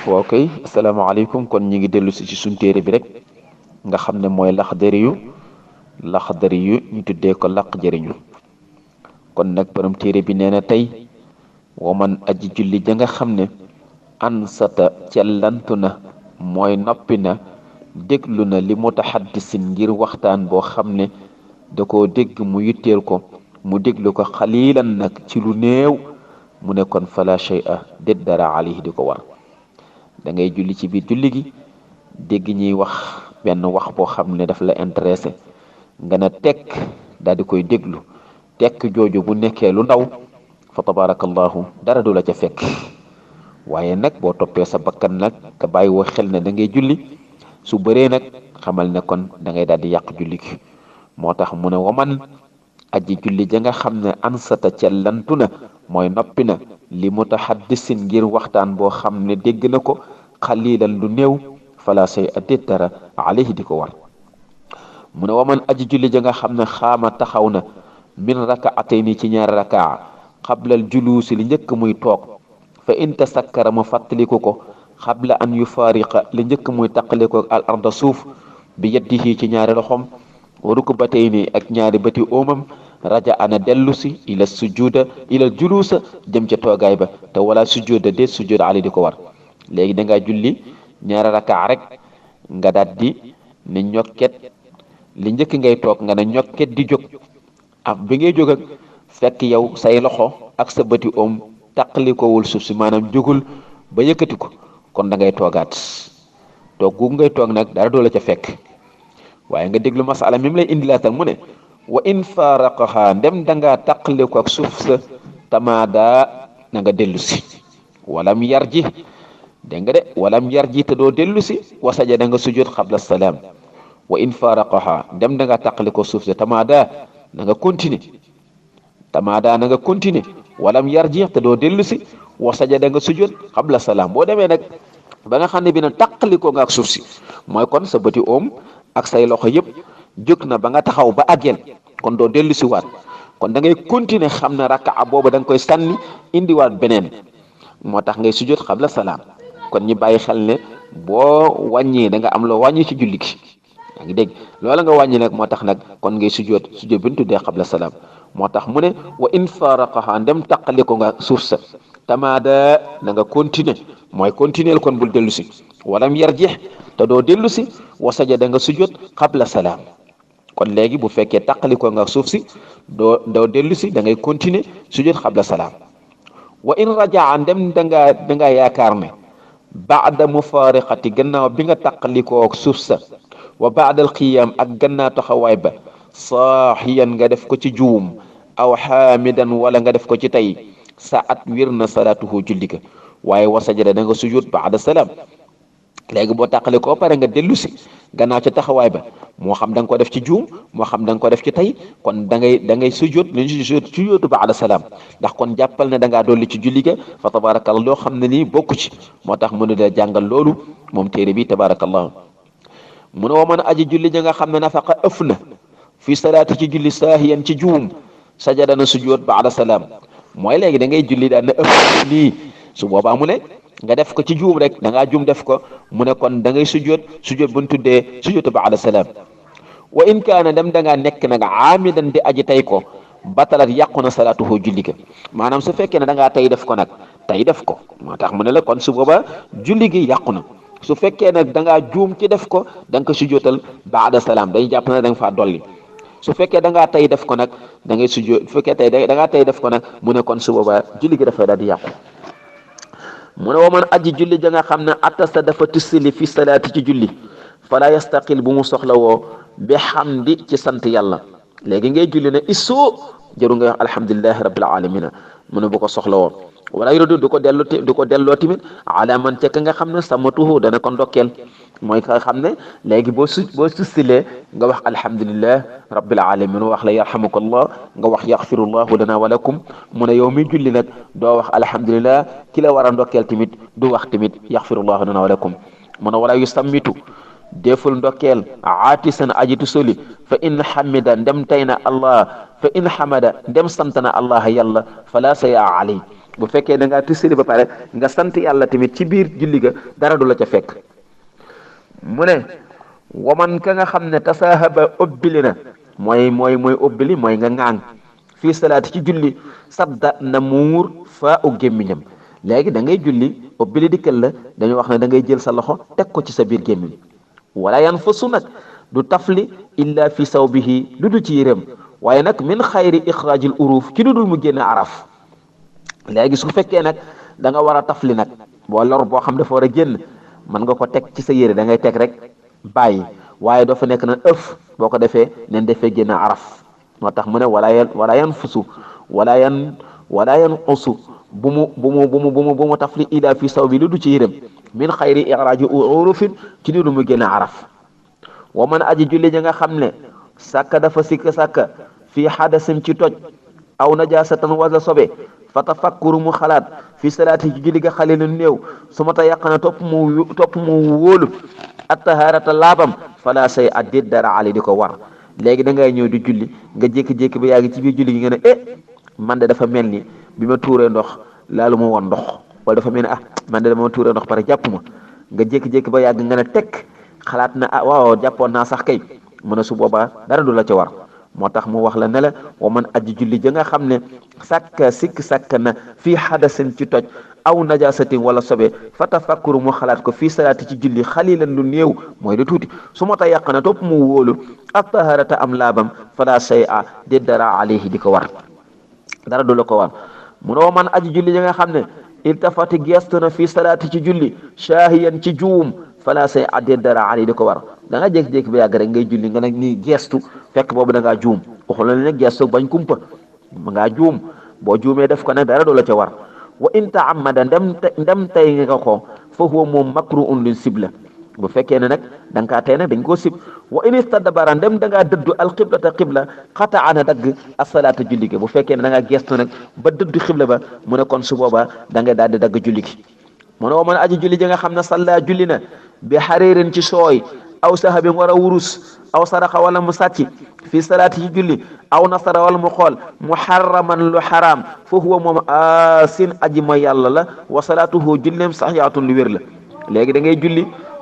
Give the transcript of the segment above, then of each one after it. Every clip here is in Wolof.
waaw kay asalaamaaleykum kon ñi ngi dellu si ci suñ téere bi rek nga xam ne mooy laxdari yu ñu tuddee ko laq jëriñu kon nag borom téere bi nee na tey waman aji julli ja nga xam ne ansata cellantu na mooy noppi na déglu na li mutaxaddisin ngir waxtaan boo xam ne da koo dégg mu yitteel ko mu déglu ko xalilan nag ci lu néew mu ne kon fala shay'a déet dara alayhi di ko war da ngay julli ci biir julli gi dégg ñuy wax benn wax boo xam ne daf la intéressé nga na tekk daal di koy déglu tekk jooju bu nekkee lu ndaw fa tabarakallahu dara du la ca fekk waaye nag boo toppee sa bakkan nag nga bàyyi woo xel ne da ngay julli su bëree nag xamal ne kon da ngay daal di yàq julli gi moo tax mu ne waman aji julli ja nga xam ne ansata cellantu na mooy noppi na li mutahaddisin ngir waxtaan boo xam ne dégg na ko xalilan lu néew fala say addet dara alayhi di ko war mu ne waman aji julli ja nga xam ne xaama taxaw na min rakaatayni ci ñaari rakaa xablal juluusi li njëkk muy toog fa in tasakkara mu fàttaliku ko xabla an yufaariqa li njëkk muy taqaliko al arda suuf bi yaddihi ci ñaari loxom wa rukbatayni ak ñaari bëti óomam raja ana dellu si ila sujuda ila juluusa jëm ca toogaay ba te wala sujuda déet sujuda ali di ko war léegi da ngaa julli ñaari rakaa rek nga daat di ne ñokket li njëkk ngay toog nga ne ñokket di jóg ak bi ngay jóg ak fekk yow say loxo ak sa bëti oom taqalikowul suuf si maanaam jógul ba yëkkati ko kon da ngay toogaat toog googu ngay toog nag dara doo la ca fekk waaye nga déglu masala mi mu lay indilaatal mu ne wa in faraqaha ndem dangaa taqaliko ak suuf sa tamaada na nga dellu si walam yarji dégg nga de walam yarji te doo dellu si wa sajada nga sujud xabla salaam wa in faraqaha ndem dangaa taqaliko suuf sa tamaada na nga continuer walam yarji te doo dellu si wa sajada nga sujud xabla salaam boo demee nag ba nga xam ne bi na taqaliko nga ak suuf si mooy kon sa bëti oom ak say loxo yëpp jóg na ba nga taxaw ba àggeel kon doo dellu si waat kon da ngay continuer xam ne rakkaa boobu da nga koy sànni indiwaat beneen moo tax ngay sujjóot xabla salaam kon ñi bàyyi xel ne boo wàññee da nga am loo wàññi ci julli gi yaa ngi dégg loola nga wàññi nag moo tax nag kon ngay sujjóot bi ñu tuddee xabla salaam moo tax mu ne wa in faraqaha ndem taqaliko nga suuf sa tamaada na nga continuer mooy continuer kon bul dellu si walam yarjih te doo dellu si wa sajada nga sujjóot xabla salaam kon léegi bu fekkee taqaliko nga suuf si doo dellu si da ngay continuer sujjóot xabla salaam wa in rajaa ndem dangaa yaakaar ne baada mufaariqati gannaaw bi nga taqalikoo suuf sa wa baada al qiyaam ak gannaaw taxawaay ba saaxiyan nga def ko ci juum aw xaamidan wala nga def ko ci tey sa at wir na salaatuhu julli ka waaye wa sajada da nga sujjóot baada salaam léegi boo tàqale ko pare nga dellu si gannaaw ca taxawaay ba moo xam da nga ko def ci juum moo xam da nga ko def ci tey kon da ngay sujjóot li ñu sujjóotu baada salaam ndax kon jàppal ne da ngaa dolli ci julli ga fa tabarakallah loo xam ne nii bokku ci moo tax mënu da jàngal loolu moom téere bi tabarakallah mu ne wa man aji julli ja nga xam ne nafaqa ëf na fi salaati ci julli saahiyan ci juum sajada na sujjóot baada salaam mooy léegi da ngay julli daan na ëf nii su boobaa mu ne nga def ko ci juum rek da ngaa juum def ko mu ne kon da ngay sujjóot bu ñu tuddee sujjóotu baada salaam wa in kaana dem da ngaa nekk nag aamidan di aji tey ko batalat yàqu na salaatuhu julli ka maanaam su fekkee ne da ngaa tey def ko nag tey def ko moo tax mu ne la kon su boobaa julli gi yàqu na su fekkee nag da ngaa juum ci def ko da nga ko sujjóotal baada salaam day jàpp na da nga faa dolli su fekkee da ngaa tey def ko nag da ngay sujjóot su fekkee tey da ngaa tey def ko nag mu ne kon su boobaa julli gi dafay daal di yàqu mu ne wa man aji julli ja nga xam ne attasa dafa tissili fi salaati ci julli fala yastaqil bu mu soxla woo bi hamdi ci sant yàlla léegi ngay julli ne issoo jëru nga wax alhamdulillahi rabbil alamina mu ne bu ko soxla woo wala yorodu du ko delloo tamit ala man ca ka nga xam ne samatuhu dana ko ndokkeel mooy ka xam ne léegi boo sustilee nga wax alhamdulillah rabbil alamin wax la yarhamukallah nga wax yaxfirullahu lana wa lakum mu ne yow mi julli nag doo wax alhamdulillah ki la war a ndokkeel tamit du wax tamit yaxfirullahu lana wa lakum mu ne wala yusammitu deful ndokkeel aatisan ajitu soli fa in hamida ndem tayna allah fa in hamada ndem santana allah yàlla fala saya alay bu fekkee da ngaa tësali ba pare nga sant yàlla tamit ci biir julli ga dara du la ca fekk. mu ne waman ka nga xam ne tasaahaba obbili na mooy obbili mooy nga ŋaang fii salaati ci julli sadda na muur faa u gémmiñam. léegi da ngay julli obbili dikkal la dañu wax ne da ngay jël sa loxo teg ko ci sa biir gémmiñ wala yan fasu nag du tafli illa fi sawbihi lu du ci yéreem waaye nag min xayri ixraajil uruuf ci lu dul mu génne araf. léegi su fekkee nag da nga war a tafli nag boo lor boo xam dafa war a génn mën nga ko teg ci sa yére da ngay teg rek bàyyi waaye doo fa nekk na ëf boo ko defee nen defee génne araf. moo tax mu ne wala yan fusu wala yan usu bu mu tafli ila fi saw bi lu du ci yërëm min xayri ixraaji urufin ci lu mu génne araf. wa man aji julli ja nga xam ne sàkka dafa sikk sàkka fii xadasin ci toj aw najasatan wala sobe fa tafakkuru mu xalaat fi salaati ci julli ga xalilan néew su ma ta yàqana topp mu wóolu attaharata laabam fala say addit dara ali di ko war. léegi da ngay ñëw di julli nga jékki-jékki ba yàgg ci biir julli gi nga ne man de dafa mel ni bi ma tuuree ndox laalu ma woon ndox wala dafa mel ni man de dama tuuree ndox pare jàpp ma nga jékki-jékki ba yàgg nga ne tekk xalaat na waaw jàppoon naa sax kay mu ne su boobaa dara du la ca war. moo tax mu wax la ne la wa man aji julli ja nga xam ne sikk sàkk na fii xadasin ci toj aw najasatin wala sobe fa tafakkuru mu xalaat ko fii salaati ci julli xalilan lu néew mooy lu tuuti su ma ta yàq na topp mu wóolu ak taharata am laabam fala shay a di dara alayhi di ko war dara du la ko war. mu ne wa man aji julli ja nga xam ne iltafati gestu na fii salaati ci julli shaahiyan ci juum fala say adde dara ali di ko war. da nga jékki-jékki ba yàgg rek ngay julli nga nag ni gestu fekk boobu da ngaa juum waxu la ne gestu bañ kumpa ngaa juum boo juumee def ko nag dara du la ca war. wa in taamada ndem tey nga ko fa huwa moom makruun lin sibla bu fekkee ne nag da nga kaa tey nag dañ koo sib. wa in istadbara ndem da ngaa dëddu alqiblata qibla xataana dagg asalaata julli gi bu fekkee ne da ngaa gestu nag ba dëddu xibla ba mu ne kon su boobaa da ngay daal di dagg julli gi. mu ne wa man aji julli ji nga xam ne salla julli na bi xariirin ci sooy aw sahabin war a wurus aw saraxa wala mu sàcc fii salaati ci julli aw nasara wala mu xool muharraman lu xaraam fa huwa moom sin aji mooy yàlla la wa salaatuhu julleem saxiyaatun lu wér la. léegi da ngay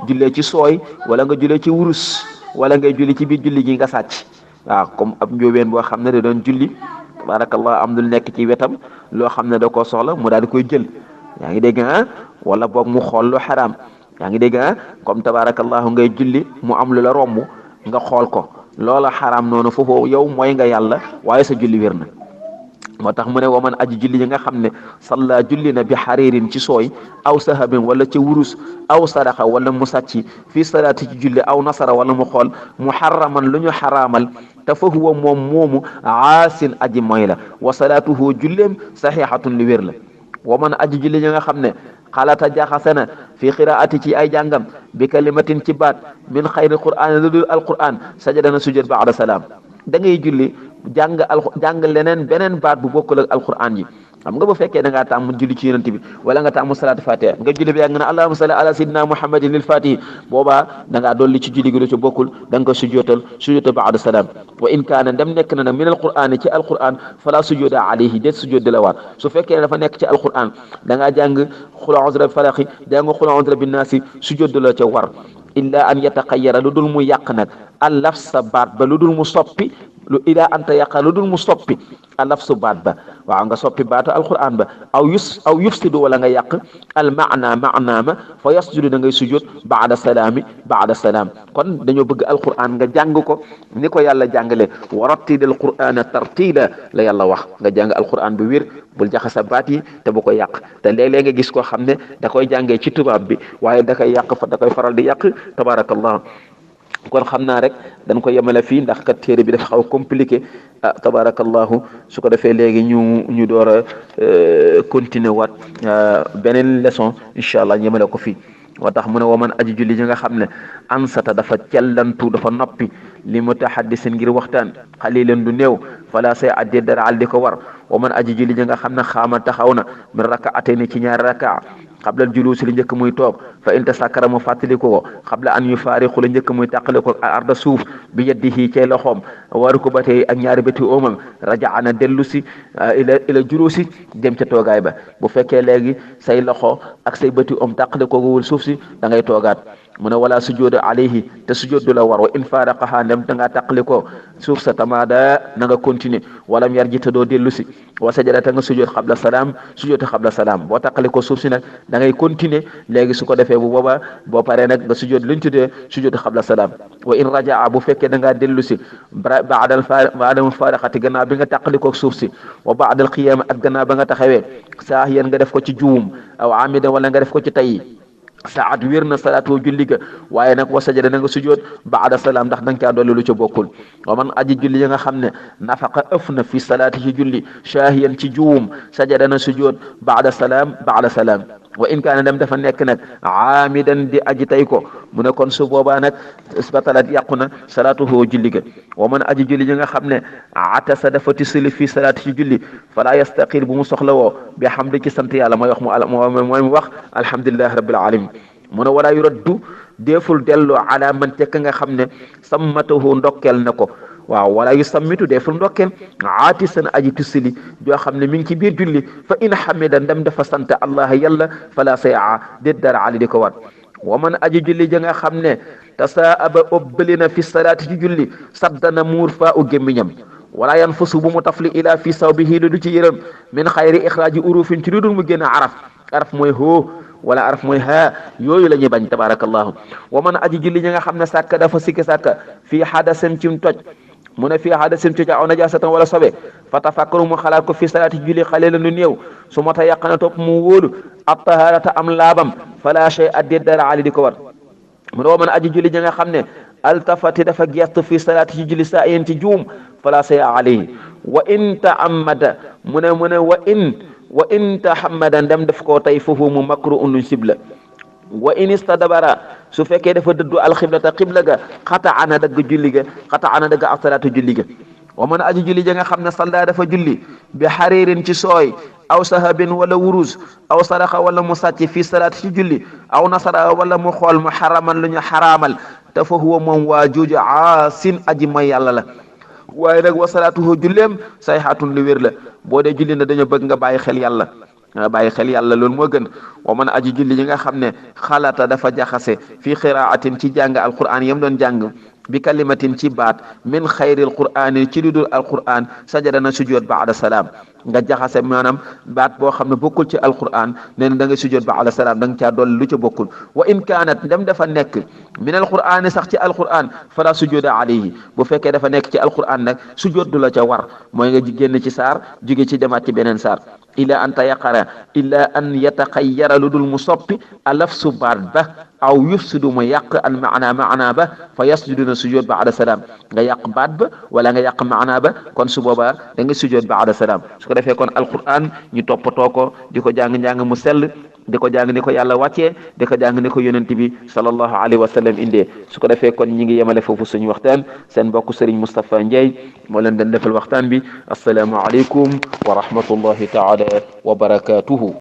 jullee ci sooy wala nga jullee ci wurus wala ngay julli ci biir julli gi nga sàcc waaw comme ab njóobeen boo xam ne da doon julli tabarakallah am lu nekk ci wetam loo xam ne da koo soxla mu daal di koy jël yaa ngi dégg wala boog mu xool lu xaraam yaa ngi dégg comme tabarakallahu ngay julli mu am lu la romb nga xool ko loola xaraam noonu foofu yow mooy nga yàlla waaye sa julli wér na. moo tax mu ne wa man aji julli yi nga xam ne salla julli na bi xariirin ci sooy aw sahabin wala ci wurus aw sadaxa wala mu sàcci fii salaati ci julli aw nasara wala mu xool muharraman lu ñu xaraamal te fa huwa moom moomu aasin aji mooy la wa salaatuhu julleem saxiixatun li wér la. wa man aji julli yi nga xam ne xalata jaxase na fi qiraati ci ay jàngam bi kalimatin ci baat min xayri qur'aan lu dul alqur'aan sajada na sujud baada salaam. da ngay julli jàng leneen beneen baat bu bokkul ak alqur'aan yi xam nga bu fekkee da ngaa tàmm julli ci yonent bi wala nga tàmm salaatu fatiha nga julli bi yàgg na allahumma salli ala sayyidina muhammadin lil fatihi boobaa da ngaa dolli ci julli gi lu ci bokkul da nga ko sujootal baada salaam. wa in kaana dem nekk na nag min alqur'aan ci alqur'aan fala sujuda alayhi déet sujud di la waat su fekkee ne dafa nekk ci alqur'aan da ngaa jàng xul a'uuzu bi falaqi jàng xul a'uuzu bi naasi sujud di la ca war illa an yataqayyara lu dul mu yàq nag al lafsa baat ba lu dul mu soppi ila anta yaqa lu dul mu soppi al lafsu baat ba waaw nga soppi baatu alquran ba aw yufsidu wala nga yàq al maana maanaama fa yasjudu da ngay sujud baada salaam kon dañoo bëgg alquran nga jàng ko ni ko yàlla jàngale wa rattilil qur'ana tartila la yàlla wax nga jàng alquran bu wér bul jaxasa baat yi te bu ko yàq te léeg-léeg nga gis koo xam ne da koy jàngee ci tubaab bi waaye da koy yàq da koy faral di yàq tabarakallah. kon xam naa rek dañ ko yemale fii ndax kat téere bi dafa xaw compliqué tabarakallahu su ko defee léegi ñu door a continuer waat beneen leçon incha allah ñu yemale ko fii. moo tax mu ne wa man aji julli ji nga xam ne ansata dafa cellantu dafa noppi li mutahaddisin ngir waxtaan xalilan du néew fala say addi dara al di ko war wa man aji julli ji nga xam ne xaama taxaw na min rakaatayni ci ñaari rakaa xablal juluusi li njëkk muy toog fa in tasakkara mu fàttaliku ko xabla an yufaariqu li njëkk muy tàqale ko arda suuf bi yadihi cay loxoom waru ko ba tey ak ñaari bëti oomam rajaana dellu si ila juluusi dem ca toogaay ba bu fekkee léegi say loxo ak say bëti oom tàqale ko wul suuf si da ngay toogaat mu ne wala sujooda alayhi te sujood du la war wa in faaraqaha ndem da ngaa tàqali ko suuf sa tamaada na nga continuer walam yarji te doo dellu si wa sajada te nga sujood xabla salaam sujood xabla salaam boo tàqali ko suuf si nag da ngay continuer léegi su ko defee bu boobaa boo paree nag nga sujood luñ tuddee sujood xabla salaam wa in rajaa bu fekkee da ngaa dellu si baadal faaraqati gannaaw bi nga tàqali ko suuf si wa baadal qiyaam ak gannaaw ba nga taxawee saahiyan nga def ko ci juum aw amidan wala nga def ko ci tayyi saat wér na salaatu julli ga waaye nag wa sajada na nga sujood baada salaam ndax da nga caa dolli lu ca bokkul wa man aji julli ya nga xam ne nafaqa ëf na fi salaati ci julli shaahiyan ci juum sajada na sujood baada salaam wa in kaana dem dafa nekk nag aamidan di aji tay ko mu ne kon su boobaa nag batalat yàqu na salaatuhu julli ga wa man aji julli ya nga xam ne atasa dafa tisili fi salaati ci julli fala yastaqir bu mu soxla woo bi hamdi ci sant yàlla mooy wax alhamdulillahi rabbil alamin mu ne wala yuraddu deeful delloo ala man tekk nga xam ne sammatahu ndokkel na ko waaw wala yu sammitu deeful ndokkeel aatisan aji tusili joo xam ne mi ngi ci biir julli fa in hamida ndem dafa sant allah yàlla fala saya déet dara ali di ko war wa man aji julli ja nga xam ne tasaaba obbalina fi salaati ci julli saddana muur faa u gémmiñam wala yanfusu bu mu tafli ila fi sawbihi lu du ci yërëm min xayri ixraaji urufin ci lu dul mu génn araf mooy hoo wala araf mooy haa yooyu la ñuy bañ tabarakallahu wa man aji julli ja nga xam ne sàkka dafa sikki sàkka fii hadasin cim toj mu ne fii hadasin ci aw najasatan wala sobe fa tafakkaru mu xalaat ko fi salaati julli xaleelan lu néew su ma ta yàqana topp mu wóolu ab taharata am laabam fala shay adde dara ali di ko war mu ne wa man aji julli ja nga xam ne altafati dafa gestu fi salaati ci julli saa yéen ci juum fala shay alayhi wa in ta'ammada mu ne wa in tahammada ndem def koo tey foofu mu makru un luñ sibla wa in istadbara su fekkee dafa dëddu alxiblata xibla ga xata ana dagg julli ga xata ana dagg asalaatu julli ga wa man aji julli ja nga xam ne salla dafa julli bi xariirin ci sooy aw sahabin wala wurus aw saraxa wala mu sàcc fii salaati ci julli aw nasara wala mu xool mu xaraman lu ñu xaraamal te fa huwa moom waa jooju aasin aji may yàlla la waaye nag wa salaatuhu julleem sayxaatun lu wér la boo dee julli na dañoo bëgg nga bàyyi xel yàlla loolu moo gën wa man aji julli yi nga xam ne xalata dafa jaxase fii qiraatin ci jàng alquran yam doon jàng bi kalimatin ci baat min xayril qur'ani ci ludul alquran sajada na sujood baada salaam nga jaxase maanaam baat boo xam ne bokkul ci alquran nee na da nga sujood baada salaam da nga caa dolli lu ca bokkul wa in kaanat ndem dafa nekk min alqur'ani sax ci alquran fala sujooda alayhi bu fekkee dafa nekk ci alquran nag sujood du la ca war mooy nga génn ci saar jóge ci demaat ci beneen saar ila an tayaqara illa an yataxayyara lu dul mu soppi alafsu baat ba aw yufsidu mu yàq al maana ba fa yasjuduna sujud baada salaam nga yàq baat ba wala nga yàq maana ba kon su boobaa da nga sujud baada salaam su ko defee kon alquran ñu toppatoo ko di ko jàng mu sell di ko jàng ni ko yàlla wàccee di ko jàng ni ko yonent bi sallallahu alayhi wa sallam indee su ko defee kon ñi ngi yemale foofu suñu waxtaan seen mbokk Serigne Moustapha Ndiaye moo leen doon defal waxtaan bi assalaamu aleykum wa rahmatullahi taala wa barakatuhu